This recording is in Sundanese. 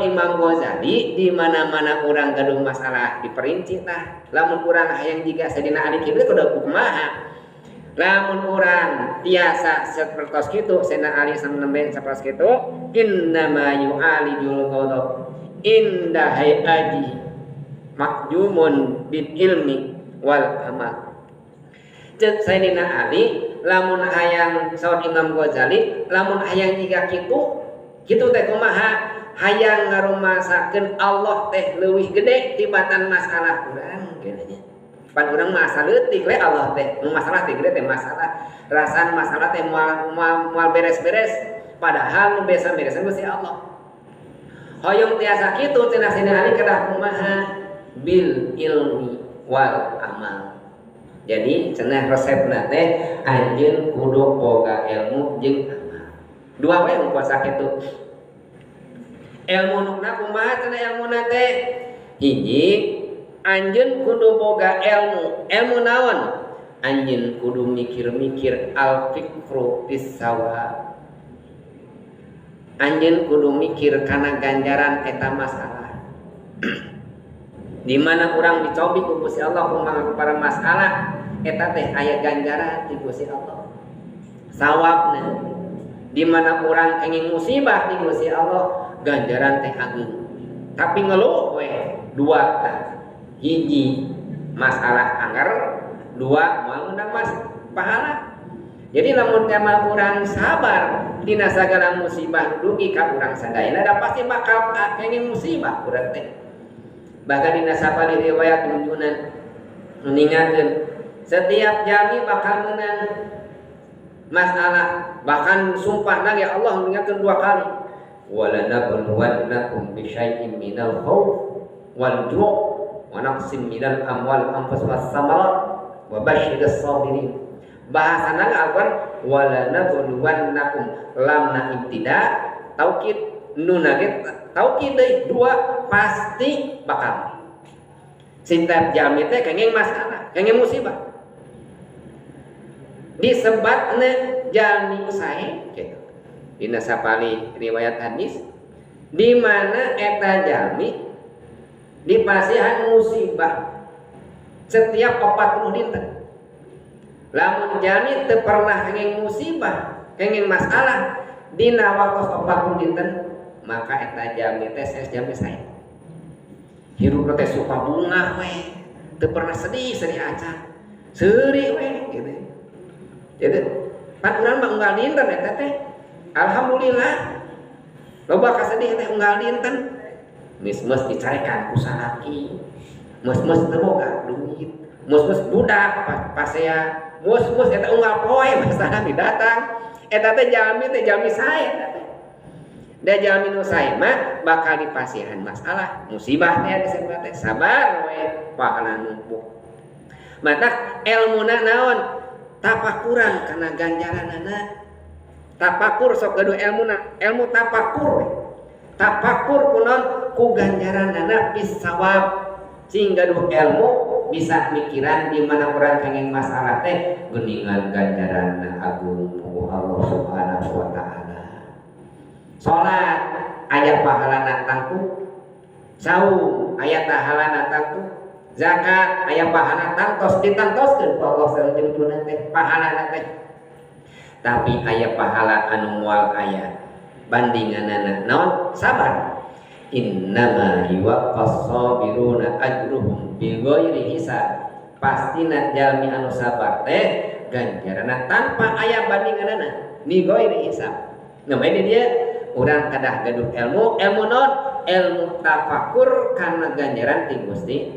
Imam Ghazali, di mana-mana urang gaduh masalah diperinci tah. Lamun urang hayang jiga Sayyidina Ali kitu kudu kumaha? Lamun urang tiasa sapertos kitu, Sayyidina Ali sanembe sapertos kitu, innama yu'alijul ghadab inda hayaji makjumun bil ilmi wal amal. Ceuk Sayyidina Ali, lamun hayang, saur Imam Ghazali, lamun hayang jiga kitu, kitu teh kumaha? Hayang ngarumasakeun Allah teh leuwih gede tibatan masalah urang kitu nya. Pan urang mah asa leutik we Allah teh. Nu masalah teh gede teh masalah. Rasaan masalah teh moal moal moal beres-beres. Padahal nu biasa beresan Gusti Allah. Hoyong tiasa kitu cenah Sayyidina Ali kedah kumaha? Bil ilmi wal amal. Jadi cenah resepna teh anjeun kudu boga ilmu jeung amal. Dua we kuasa kitu. Ilmu nukna kumaha cenah ilmuna teh? Hiji, anjeun kudu boga ilmu. Ilmu naon? Anjeun kudu mikir-mikir al fikru fis sawab. Anjeun kudu mikir kana ganjaran eta masalah. Di mana urang dicobi ku Gusti Allah kumaha para masalah eta teh aya ganjaran ti Gusti Allah. Sawabna. Di mana urang kenging musibah ti Gusti Allah, ganjaran teh ageung. Tapi ngeluh we dua tah. Hiji masalah anggar, dua moal meunang mas pahala. Jadi lamun tema urang sabar dina sagala musibah dugi ka urang sadayana, da pasti bakal kenging musibah urang teh. Bahkan dina sapali riwayat nunjunan meningakeun setiap jalmi bakal menang masalah, bahkan sumpah lagi Allah mengingatkan dua kali, walanabluwannakum bisyai'im minal khauf wal ju' wa naqsim minal amwal anfus was samarat wa basyiris sabirin. Bahasana Al-Qur'an walanabluwannakum, lamna ibtida taukid, nuna ge taukid deui, dua pasti bakal. Setiap jalmi teh kenging masalah, kenging musibah. Disebatna jalmi sae gitu. Dina sapali riwayat hadis di mana eta jalmi dipasihan musibah setiap 40 dinten. Lamun jalmi teu pernah kenging musibah, kenging masalah dina waktu 40 dinten, maka eta jalmi teh sanes jalmi sae. Hirup teh suka bungah we, teu pernah sedih, sedih acan. Seuri we gitu. Jadi pan urang mah unggal dinten eta teh. Alhamdulillah. Loba kasedih teh unggal dinten. Mismes dicarekan ku salaki. Mus-mus teu boga duit. Mus-mus budak pasea. Mus-mus eta unggal poe masalah didatang. Eta teh jalmi teh jalmi sae eta teh. Da jalmi nu sae mah bakal dipasihan masalah, musibah teh disebut teh. Sabar we pahala numpuk. Matak elmuna naon? Tapakuran kana ganjaranana. Tapakur sok gaduh elmuna, ilmu tapakur we. Tapakur kunaon? Ku ganjaranana bisawab. Sing gaduh ilmu bisa mikiran di mana urang kenging masalah teh geuningan ganjaranna agung ku Allah Subhanahu wa taala. Salat aya pahalana tangtu, saum aya pahalana tangtu, zakat aya pahala tangtos, ditangtoskeun ku Allah sareng jeung teh pahalana teh. Tapi aya pahala anu moal aya bandinganana naon? Sabar. Innama yuwaffas sabiruna ajruhum bighairi hisab. Pastina jalmi anu sabar teh ganjaranna tanpa aya bandinganana, bighairi hisab. Nah, ini dia urang kedah gaduh ilmu, ilmu naon? Ilmu tafakur kana ganjaran ti Gusti.